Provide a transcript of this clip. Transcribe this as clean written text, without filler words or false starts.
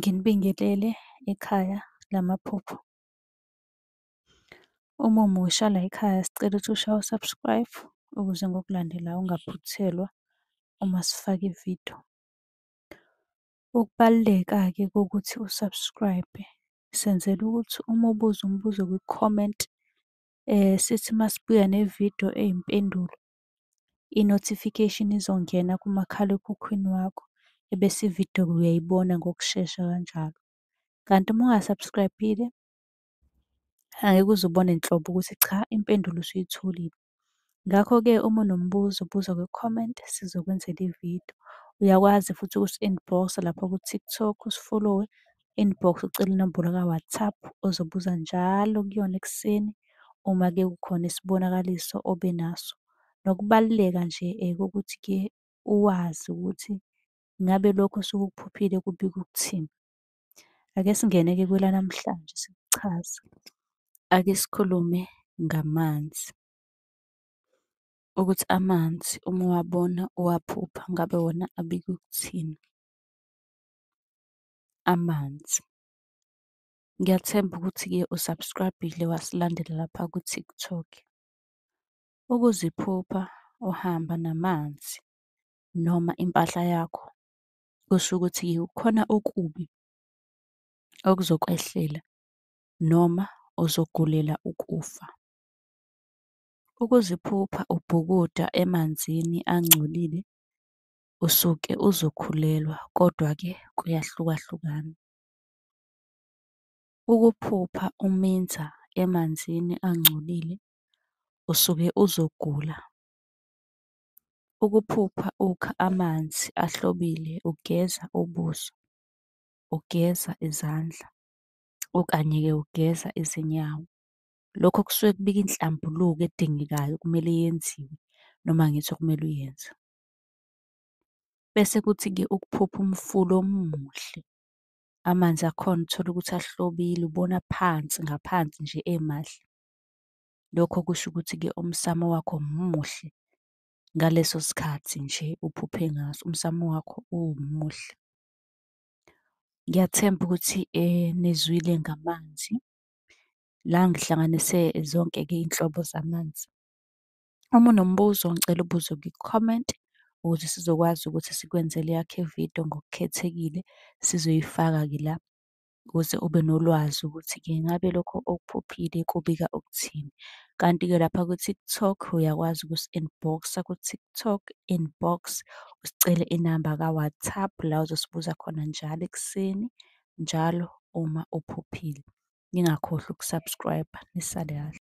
Nginibingelele ekhaya lamaphupho. Uma umusha layikhaya sicela ukuthi ushaye u-subscribe ukuze ngokulandelayo ungaphuthelwa uma sifaka ividiyo. Ukubaluleka-ke kokuthi u-subscribe-e, senzela ukuthi uma ubuza umbuzo kwi-comment, sithi uma sibuya nevidiyo eyimpendulo, i-notification izongena kumakhalekhukhwini wakho, ebese ividiyo-ke uyayibona ngokushesha kanjalo. Kanti uma unga-subscribe-ile, angeke uze ubone nhlobo ukuthi cha impendulo usuyitholile. Ngakho-ke uma unombuzo buza kwi-comment sizokwenzela ividiyo. Uyakwazi futhi ukusi-inbox-a lapha ku-TikTok usifolowe, inbox ucele inombolo ka-WhatsApp ozobuza njalo kuyona ekuseni uma-ke kukhona isibonakaliso obe naso. Nokubaluleka nje kokuthi-ke uwazi ukuthi ngabe lokhu osuke ukuphuphile kubika ukuthini. Ake singene-ke kwelanamhlanje sikuchaze. Ake sikhulume ngamanzi, ukuthi amanzi uma uwabona uwaphupha ngabe wona abika ukuthini? Amanzi. Ngiyathemba ukuthi-ke u-subscribe-ile wasilandela lapha ku-TikTok. Ukuziphupha uhamba namanzi noma impahla yakho, kusho ukuthi-ke kukhona okubi okuzokwehlela noma uzogulela ukufa. Ukuziphupha ubhukuda emanzini angcolile, usuke uzokhulelwa, kodwa-ke kuyahlukahlukana. Ukuphupha uminza emanzini angcolile, usuke uzogula. Ukuphupha ukha amanzi ahlobile ugeza ubuso, ugeza izandla, okanye-ke ugeza izinyawo, lokho kusuke kubika inhlambuluko edingekayo okumele yenziwe, noma ngithi okumele uyenze. Bese kuthi-ke ukuphupha umfula omuhle, amanzi akhona uthole ukuthi ahlobile, ubona phansi ngaphansi nje emahle. Lokho kusho ukuthi-ke umsamo wakho muhle ngaleso sikhathi nje uphuphe ngaso, umsamo wakho umuhle. Ngiyathemba ukuthi nizwile ngamanzi. La ngihlanganise zonke-ke iy'nhlobo zamanzi. Uma unombuzo ngicela ubuze kwi-comment, ukuze sizokwazi ukuthi sikwenzele eyakho ividiyo ngokukhethekile, sizoyifaka-ke la ukuze ube nolwazi ukuthi-ke ngabe lokho okuphuphile kubika ukuthini. Kanti-ke lapha ku-TikTok uyakwazi ukusi-inbox-a ku-TikTok, inbox, usicele inamba ka-WhatsApp, la ozosibuza khona njalo ekuseni, njalo uma uphuphile. Ningakhohlwa uku-subscribe-a. Nisale kahle.